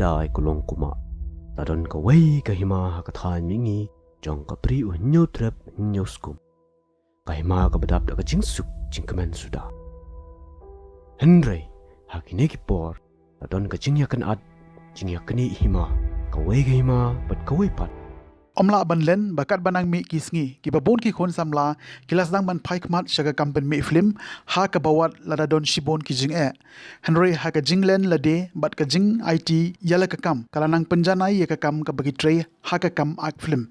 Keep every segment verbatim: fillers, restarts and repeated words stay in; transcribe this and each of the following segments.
Dai kulong kuma. La don kawei ka hima ha ka thaiñ mihngi jong ka bri u Hynñiewtrep Hynñiewskum. Ka hima kaba dap da ka jingsuk jingkmen suda. Hynrei ha kine ki por la don ka jingïakynad, jingïakynad hima, kawei ka hima bad kawei pat. Ym lah ban len ba katba nang mih ki sngi, kiba bun ki khun samla ki la sdang ban phai khmat sha ka kam pynmih film, ha kaba wat lada don shibun ki jingeh. Hynrei ha ka jinglen lade bad ka jingaiti ïa la ka kam, ka la nang pynjanai ïa ka kam kaba ki trei ha ka kam act film.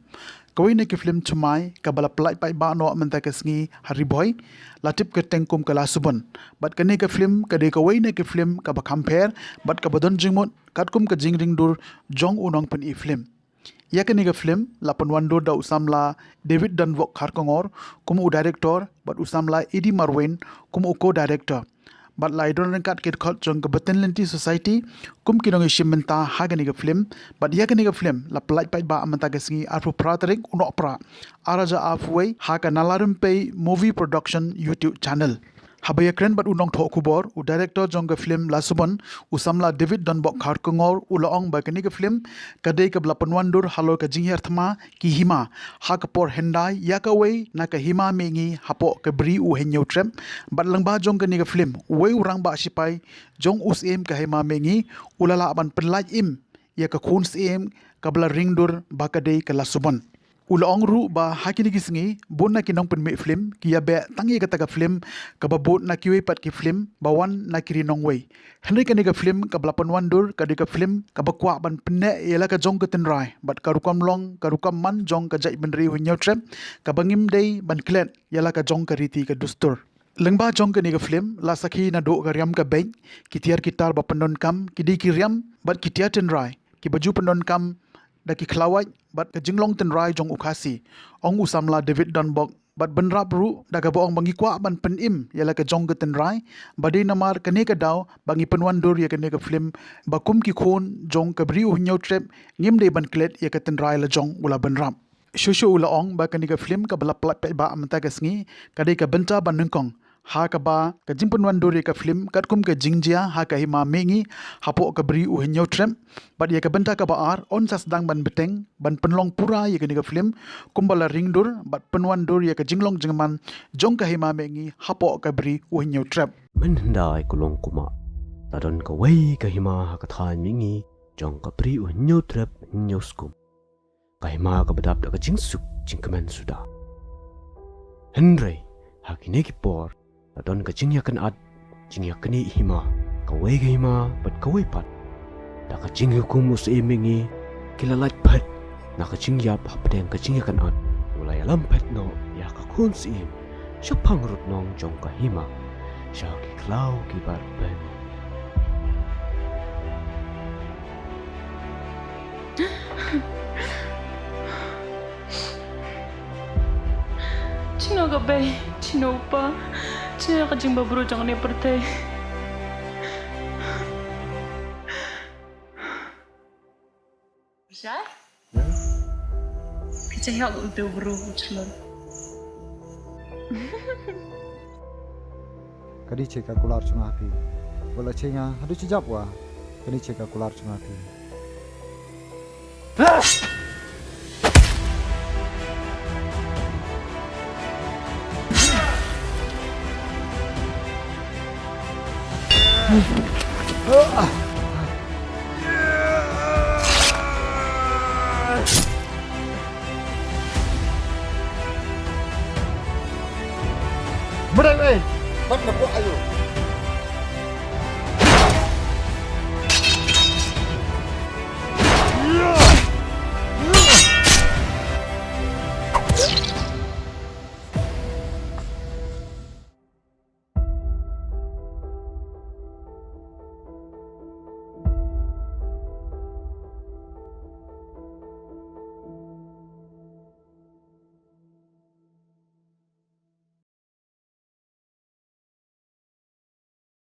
Kawei na ki film thymmai kaba la pynlait paidbah noh mynta ka sngi ha Ri Bhoi la tip kyrteng kum ka La Subon. Bad kane ka film ka dei kawei na ki film kaba kham pher bad kaba don jingmut katkum ka jingringdur jong u nongpyni film. Ïa kane ka film la pynwandur da u samla David Donbok Kharkongor kum u director bad u samla Eddie Marwein kum u co-director. Bad la ïadon ryngkat ki dkhot jong ka Btien Lynti Society kum ki nongïashim bynta ha kane ka film. Bad ïa kane ka film la pynlait paidbah mynta ka sngi arphew phra tarik u Nohprah ar hajar arphew wei ha ka Nala Rympei Movie Production YouTube channel. Haba ïakren bad u nongthoh khubor, u director jong ka film La Subon, u samla David Donbok Kharkongor, u la ong ba kane ka film ka dei kaba la pynwandur halor ka jinghiar thma ki hima ha ka por hyndai ïa kawei na ka hima mihngi hapoh ka bri u Hynñiewtrep. Bad lyngba jong kane ka film, uwei u rangbah shipai jong u syiem ka hima mihngi u la lah ban pynlait im ïa ka khun syiem kaba la ringdur ba ka dei ka La Subon. U la ong ruh ba ha kine ki sngi bun na ki nongpynmih film ki ïa beh tang ïa kata ka film kaba bud na kiwei pat ki film ba wan na ki ri nongwei. Hynrei kane ka film kaba la pynwandur ka dei ka film kaba kwah ban pynneh ïa la ka jong ka tynrai bad ka rukom long ka rukom man jong ka jaitbynriew Hynñiewtrep kaba ngim dei ban klet ïa la ka jong ka riti ka dustur. Lyngba jong kane ka film la sakhi naduh ka riam ka beit, ki tiar ki tar ba pyndonkam, ki dei ki riam bad ki tiar tynrai kiba ju pyndonkam da ki khlawait bad ka jinglong tynrai jong u Khasi, ong u samla David Donbok. Bad bynrap ruh da kaba ong ba ngi kwah ban pynim ïa la ka jong ka tynrai, ba dei namar kane ka daw ba ngi pynwandur ïa kane ka film, ba kum ki khun jong ka bri u Hynñiewtrep ngim dei ban klet ïa ka tynrai la jong u la bynrap. Shuh shuh u la ong ba kane ka film kaba la pynlait paidbah mynta ka sngi ka dei ka bynta ba nyngkong ha kaba ka jingpynwandur ïa ka film katkum ka jingjia ha ka hima mihngi hapoh ka bri u Hynñiewtrep. Bad ïa ka bynta kaba ar yn sa sdang ban bteng ban pynlong pura ïa kane ka film kumba la ringdur bad pynwandur ïa ka jinglong jingman jong ka hima mihngi hapoh ka bri u Hynñiewtrep. Mynhyndai kulong kuma, la don kawei ka hima ha ka thaiñ mihngi jong ka bri u Hynñiewtrep Hynñiewskum. Ka hima kaba dap da ka jingsuk jingkmen suda. Hynrei ha kine ki por la don ka jingïakynad, jingïakynad hima, kawei ka hima bad kawei pat. Da ka jinghukum u syiem mihngi, ki la lait phet na ka jingïap hapdeng ka jingïakynad. U la ïalam phet noh ïa ka khun syiem shaphang rutnong jong ka hima, sha ki khlaw kiba rben. Shano ka bei, shano u kpa, shano ka jingbabru jong kane ka pyrthei. Phi shai? Phi shai ha uto u bru u chlur. Ka dei shi ka kular jong nga ha phi. Wat la shai nga haduh shi jab wa. Ka dei shi ka kular jong nga ha phi. Mreng, eh! Bat na buh ayo.